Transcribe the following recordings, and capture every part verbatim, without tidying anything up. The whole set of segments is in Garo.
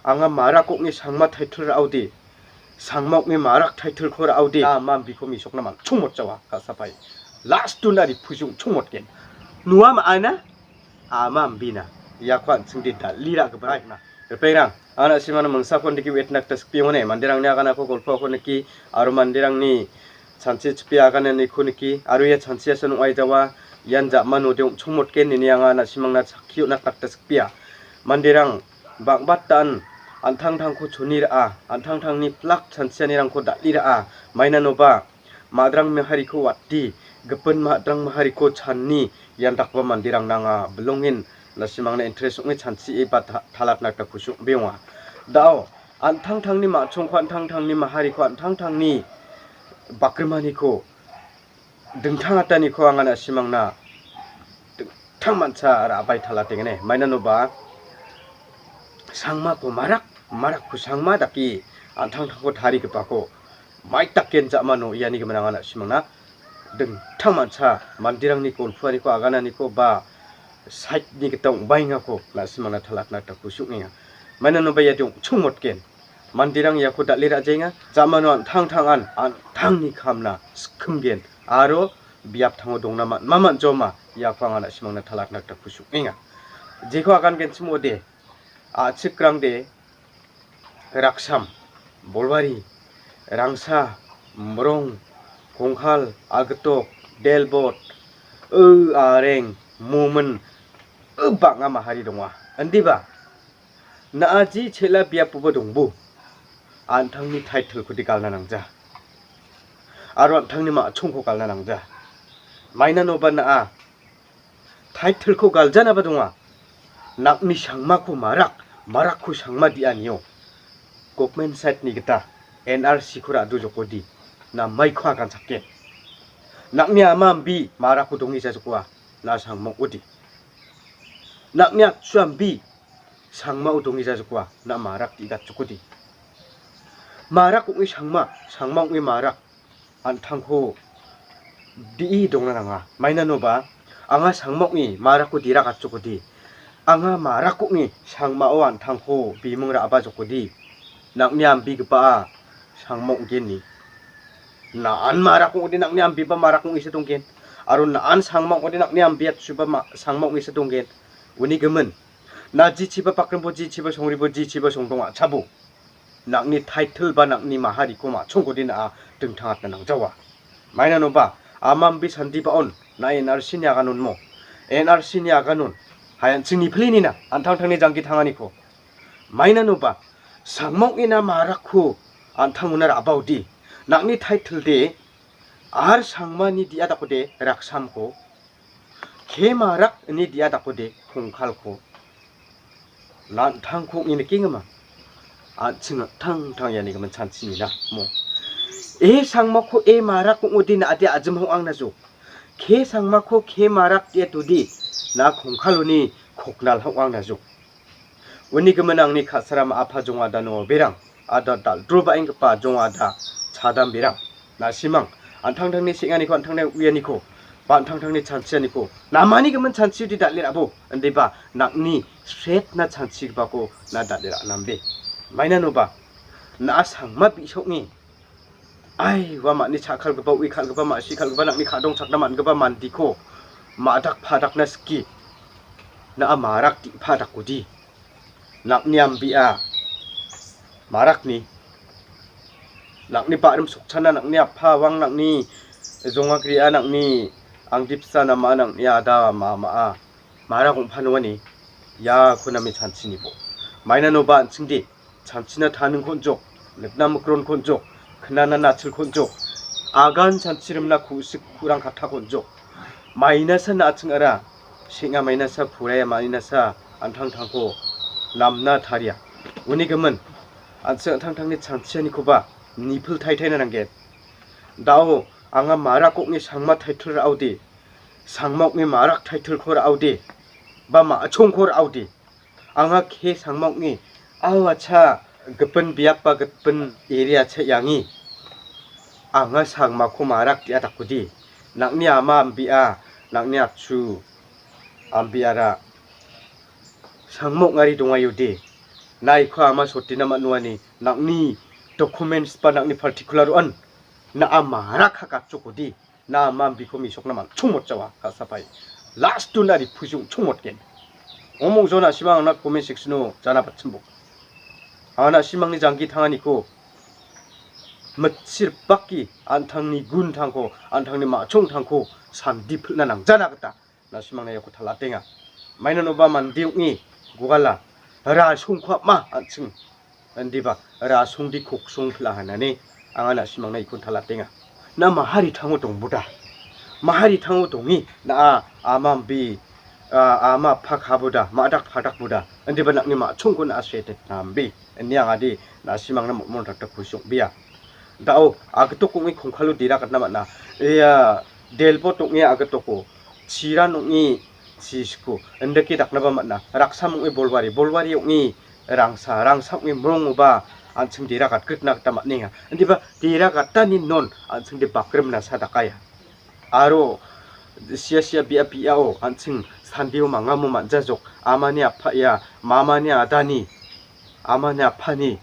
Anga Marak ong·e Sangma title ra·ode, Sangma ong·e Marak title-ko ra·ode, ama ambiko mesokna man·chongmotjawa, ka·sapai. Last-ona ripusi ong·chongmotgen. Noa ma·ana, ama ambina. Iako an·chingde dal·e ra·gipa aina. Ripengrang, an·a simana mingsako niki wetna gita sikbengone, manderangni aganako golpako niki, aro manderangni chanchi chipe agananiko niki, aro ia chanchiasan ong·aijawa, ian ja·manode ong·chongmotgen ine anga na·simangna chakki on·na gita sikbea. Manderang bang·batan an·tangtangko choni ra·a, an·tangtangni plak chanchianirangko dal·e ra·a, mainanoba madrang mahariko wate, gipin madrang mahariko channi, ian dakgipa manderangna anga bilongen na·simangna interest ong·e chanchie ba ta-, talatna gita kusi ong·beonga. Da·o, an·tangtangni ma·chongko, an·tangtangni mahariko, an·tangtangni bakrimaniko, dingtangataniko anga na·simangna dingtangmancha ra·bae talatengene. Mainanoba Sangmako Marak, Marakko Sangma dake an·tangtangko tarigipako maitaken ja·mano iani gimin anga na·simangna dingtangmancha manderangni golpoaniko, agananiko ba side-ni gita ong·baengako na·simangna talatna gita kusi ong·enga. Mainanoba iade ong·chongmotgen. Manderang iako dal·e ra·jaenga. Ja·mano an·tangtangan an·tangni kamna sikimgen aro biaptango dongna man·ma man·joma iako anga na·simangna talatna gita kusi ong·enga. Jeko agangenchim ong·ode, a·chikrangde Raksam, Bolwari, Rangsa, Mrong, Kongkal, Agitok, Delbot, Ö, Areng, Momin, Ö, bang·a mahari donga. Indiba, na·aji chel·a biapoba dongbo. An·tangni title-kode galna nangja. Aro an·tangni ma·chongko galna nangja. Mainanoba na·a title-ko galjanaba donga. Nang·ni Sangmako Marak, Marakko Sangma dianio. Government side-ni gita N R C-ko ra·do jokodi. Na maiko aganchakgen. Nang·ni ama ambi Marakko donge ja jokoa. Na Sangma ong·odi. Nang·ni atchu ambi Sangmao donge ja jokoa. Na Marak di·gat jokodi. Marak ong·e Sangma, Sangma ong·e Marak. An·tangko di·e dongna nanga. Mainanoba, anga Sangma ong·e Marakko dira gatchokode. Anga Marak ong·e Sangmao an·tangko bimung ra·ba jokode. Nang·ni ambigipa Sangma ong·gen ni. Na·an Marak ong·ode nang·ni ambiba Marak ong·esa donggen. Aro na·an Sangma ong·ode nang·ni ambia chuba ma-, Sangma ong·esa donggen. Uni gimin. Na jichiba pakrimbo, jichiba songribo, jichiba songdong a·chabo. Nang·ni title ba nang·ni mahariko ma·chongkode na·a dingtangatna nangjawa. Mainanoba, ama ambi sandibaon na N R C-ni aganonmo. N R C-ni aganon, hayanching nipilini na, an·tangtangni janggi tanganiko. Mainanoba, Sangma ong·e na Marakko an·tangona ra·baode. Nang·ni title de, ar Sangmani di·a dakode, Raksamko. Ke Marak ine di·a dakode Kongkalko. Na an·tangko ong·e nikenggimin. An·ching an·tangtang iani gimin chanchini na mo. E Sangmako e Marak ong·ode na·ade a·jim hong·angna jok. Ke Sangmako ke Marak di·a dode na Kongkaloni koknal hong·angna jok. Uni gimin angni ka·sara ma·a pajong ada no berang. Ada dal·drobaenggipa jong ada chadamberang. Na·simang, an·tangtangni seng·aniko, an·tangtangni uianiko, ba an·tangtangni chanchianiko, namani gimin chanchiode dal·e ra·bo, indiba nang·ni sretna chanchigipako na dal·e ra·nambe. Mainanoba, na·a Sangma bi·sokni, ai, ua ma·ni cha·kalgipa, ui kal·gipa, ma·si kal·gipa, nang·ni ka·dongchakna man·gipa mandiko ma·dak padakna siki, na·a Marak di·pa dakodi. Nang·ni ambia Marakni, nang·ni barim sokchana, nang·ni appa awang, nang·ni jongagria, nang·ni angdipsa nama, nang·ni ada ma·a, Marak ong·panoani iako name chanchinibo. Mainanoba an·chingde chanchina taningko on·jok, nikna mikronko on·jok, knana nachilko on·jok, agan chanchirimna ku·sik ku·rang kattako on·jok. Mainasa na·achingara, seng·a mainasa, puraia mainasa, an·tangtangko namna taria. Uni gimin, an·ching an·tangtangni chanchianikoba nipil taitaina nanggen. Da·o, anga Marak ong·e Sangma title ra·ode, Sangma ong·e Marak title-ko ra·ode, ba ma·chongko ra·ode. Anga ke Sangma ong·e, awacha gipin biap ba gipin area cha·iangi. Anga Sangmako Marak di·a dakode. Nang·ni ama ambia, nang·ni atchu ambiara Sangma ong·ari dongaiode. Naiko ama sotina man·uani nang·ni documents ba nang·ni particular-on na·a marak ha gatchokodi. Na·a ama ambiko misokna man·chongmotjawa ka·sapai. Last-ona ripusing ong·chongmotgen. Omong jon na·simang angna comment section-o jana batchimbo. Anga na·simangni janggi tanganiko mitsirpaki an·tangni guntangko, an·tangni ma·chongtangko sandipilna nangjana gita na·simangna iako talatenga. Mainanoba mande ong·e guala rasongko apma an·ching indiba rasongdi koksong pila hanane anga na·simangna ikon talatenga. Na maharitango dongboda. Maharitango dongi na·a ama ambi, a, ama apha kaboda, ma·dak padakboda. Indiba nang·ni ma·chongko na·a setetna ambi. Ini angade na·simangna motmon taktak kusok bia. Da·o agitok ong·e kongkalo dera gatna man·a. Ia delbot ong·e agitoko, chiran ong·e chisiko, indake daknaba man·a. Raksam ong·e bolwari, bolwari ong·e rangsa, rangsa ong·e mrongoba an·ching dera gatgritna gita man·enga. Indiba dera gatani non an·chingde bakrimna sa dakaia. Aro sia sia bia biao an·ching sandeo mangamo man·jajok. Amani apa ia, mamani adani, amani apani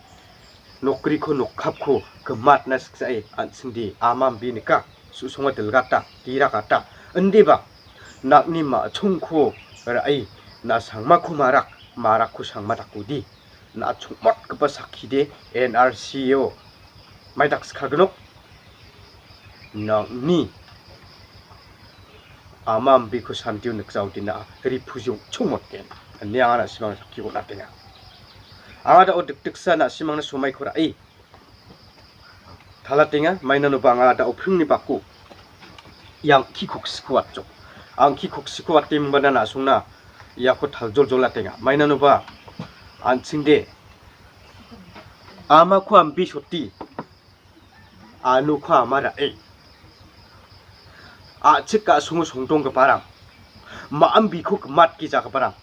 nokriko nokkapko gimatna siksae an·chingde ama ambi nika, su·songo dilgata, diragata. Indiba nang·ni ma·chongko ra·e na sangmako marak, marakko sangma dakodi. Na chongmotgipa sakkide N R C-o maidakskagnok nang·ni ama ambiko sandeo nikjaode na·a ripusing ong·chongmotgen. Ine anga na·simangna sakkiko on·atenga. Anga da·o dikdiksa na·simangna somaiko ra·e talatenga. Mainanoba anga da·o pringni bako ia ang·ki koksiko watjok. Ang·ki koksiko wate mingbana na·songna iako taljoljolatenga. Mainanoba an·chingde amako ambi soti, anoko ama ra·e, a·chik a·songo songdonggiparang, ma·ambiko gimatgijagiparang,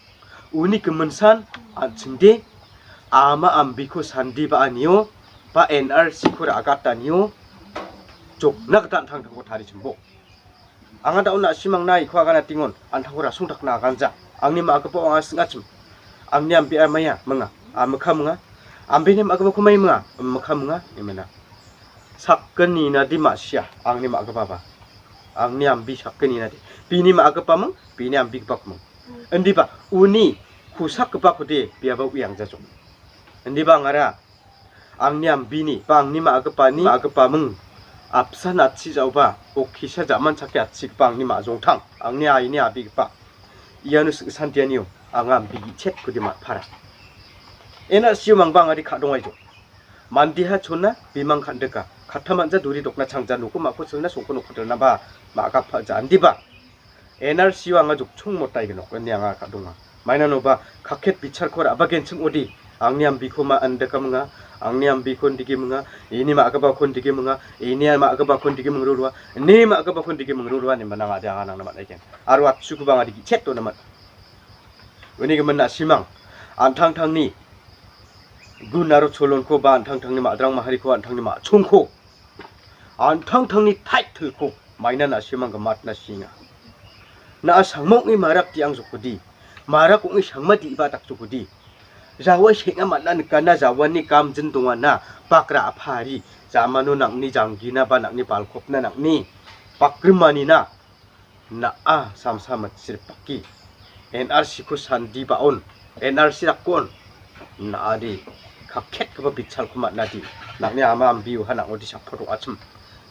uni giminsan an·chingde ama ambiko sandi ba·anio ba N R C-ko ra·gatanio jokna gita an·tangtangko tarichimbo. Anga da·o na·simangna iko aganatengon an·tangko rasongtakna aganja. Angni ma·gipao anga sing·achim. Angni ambia maia minga, a mikha minga. Ambini ma·gipako mai minga, mikha minga, imina. Sakgni nadi ma·sia, angni ma·gipaba. Angni ambi sakgni nadi. Bini ma·gipaming, bini ambigipakming. Indiba uni kosakgipakode biaba uiangjajok. Indiba angara angni ambini ba angni ma·gipani ma·gipaming apsan atchi ja·oba, okkisa ja·manchake atchigipa angni ma·jongtang, angni aini abigipa. Iano sing·santianio anga ambi gi·chetkode ma·para. N R C-o mangba angade ka·dongaijo. Mandeha chona bimang kan·dika. Katta manja duri dokna changja noko ma·ko silna songko nokko dilnaba ma·gapa ja andiba. N R C-o anga jokchong motai gnok ine anga ka·donga. Mainanoba kaket bicharko ra·bagenchim odi. Angni ambiko ma andaka minga, angni ambiko indigi minga, ini ma·gipako indigi minga, ini ma·gipako indigi mingrorua, ini ma·gipako indigi mingrorua ine manang ade anga nangna man·aigen. Aro atchukoba anga digi chet dona man. Uni gimin na·simang, an·tangtangni gun aro cholonko ba an·tangtangni ma·drang mahariko, an·tangni ma·chongko, an·tangtangni title-ko maina na·simang gimatna sienga. Na·a sangma ong·e marak di·ang jokodi, marak ong·e sangma di·ba dak jokodi. Jawa seng·a man·a nikana jawani gamjin dongana, bakra apari, jamano nang·ni janggina ba nang·ni balkopna nang·ni bakrimanina. Na·a samsa mitsirpaki. N R C-ko sandi ba·on. N R C dakon. Na·ade. Kaketgipa bichalko man·adi. Nang·ni ama ambiuha nang·ode support ong·achim.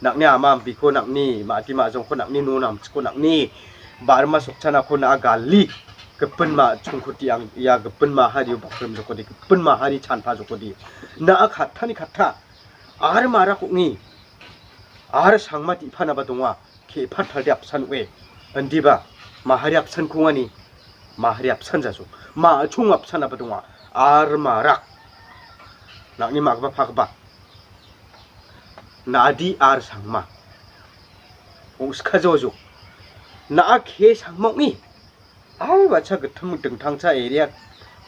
Nang·ni ama ambiko, nang·ni ma·di ma·jongko, nang·ni no namchiko, nang·ni barima sokchanako na·a gali. Gipin ma·chongkode ang ia gipin mahario bakrim jokode, gipin mahari chanpa jokode. Na·a kattani katta. Ar marak ong·e. Ar sangma di·panaba donga. Ke·pat talde apsan ong·e. Indiba, mahari apsan kongani, mahari apsan jaso. Ma·chong apsan aba donga. Ar marak. Nang·ni ma·gipa pagipa. Na·adi ar sangma. Ong·sika jojo. Na·a ke sangma ong·e. Ai, bacha gittim dingtangcha area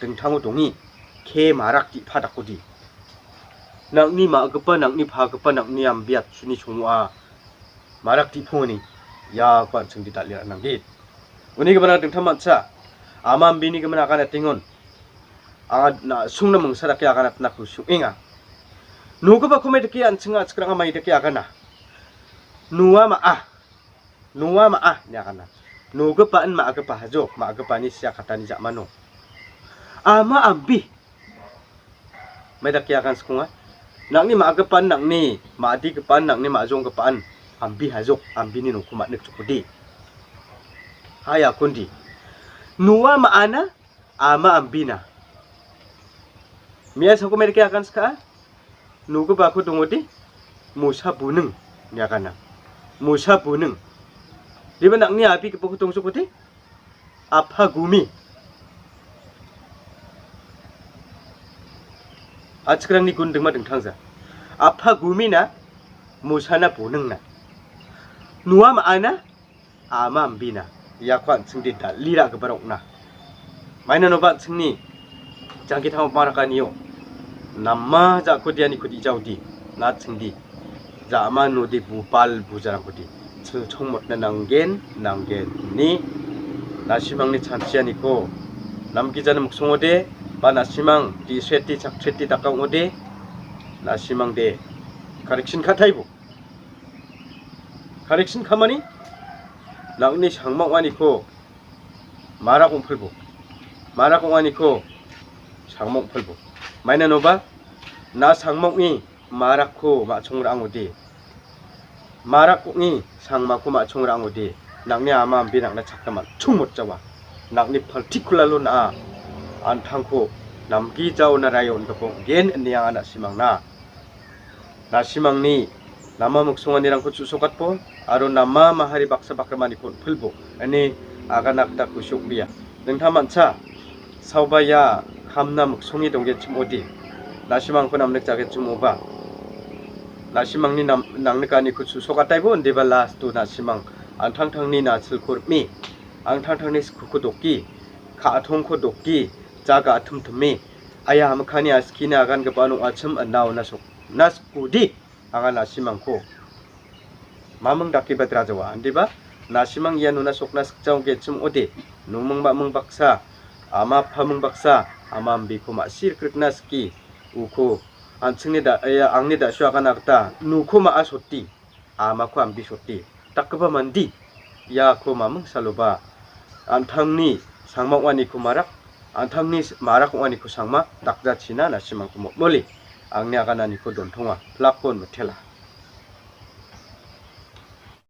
dingtango dongi. Ke marak di·pa dakodi. Nang·ni ma·gipa, nang·ni pagipa, nang·ni ambiatchuni chongoa. Marak di·pongani. Iako an·chingde dal·e ra·nanggi. Uni gimina dingtang mancha. Ama ambini gimina agan atengon. anga na·songna mingsa dake aganatna kusienga. Nogipako mai dake an·chinga, a·chikranga mai dake agana. Noa ma·a. Noa ma·a ine agana. Nogipaan ma·gipa hajok, ma·gipani sia katani ja·mano. Ama ambi. Mai dake agan sikonga. Nang·ni ma·gipaan, nang·ni ma·digipaan, nang·ni ma·jonggipaan ambi hajok, ambini nokko man·nikjokode. Hai akundi. Noa ma·ana, ama ambina. Me·asako mai dake agan sika. Nogipako dongode, mosa buning ine agana. Mosa buning. Deba nang·ni abigipako dongjokode, Apha Gumi. A·chikrangni gun dingma dingtangja. Apha Gumina mosana boningna. Noa ma·ana, ama ambina. Iako an·chingde dal·e ra·gipa ong·na. Mainanoba an·chingni jangkitamo marakanio. Nama ja·kode ianiko di·jaode. Na·chingde. Ja·manode bubal bujarangkode. Chilchongmotna nanggen, nanggen. Ni na·simangni chanchianiko. Namgijani miksongode, ba na·simang di·sreti chakreti daka ong·ode. Na·simangde. Correction ka·taibo. Correction ka·mani nang·ni sangma ong·aniko marak ong·pilbo. Marak ong·aniko sangma ong·pilbo. Mainanoba na sangma ong·e marakko ma·chong ra·angode. Marak ong·e sangmako ma·chong ra·angode. Nang·ni ama ambi nang·na chakna man·chong motjawa. Nang·ni particular-o na·a an·tangko namgijaona raio on·gipa ong·gen ine anga na·simangna. Na·simangni nama miksonganirangko chu·sokatbo aro nama mahari baksa bakgimaniko on·pilbo ine agana gita kusi ong·bea. Ningtang man·cha, saoba ia kamna miksonge donggenchim ong·ode, na·simangko namnikjagenchim ong·oba, na·simangni nam-, nangnikaniko chu·sokataibo indiba last-o na·simang an·tangtangni na·silko rim·e, an·tangtangni skuko doke, ka·atongko doke, jaga atimtime, aia amikani askini agangipa ong·achim ina ona sok-, na sikode. Anga na·simangko maming dakeba drajawa, indiba na·simang ia nona sokna sikjao ong·genchim ong·ode, noming maming baksa, ama apaming baksa, ama ambiko ma·sirikna sike uko an·chingni da-, ia angni da·sio agana gita noko ma·a soti, amako ambi soti dakgipa mande iako maming saloba an·tangni sangma ong·aniko marak, an·tangni s-, marak ong·aniko sangma dakjachina na·simangko motmole angni agananiko dontonga, plakon mitela.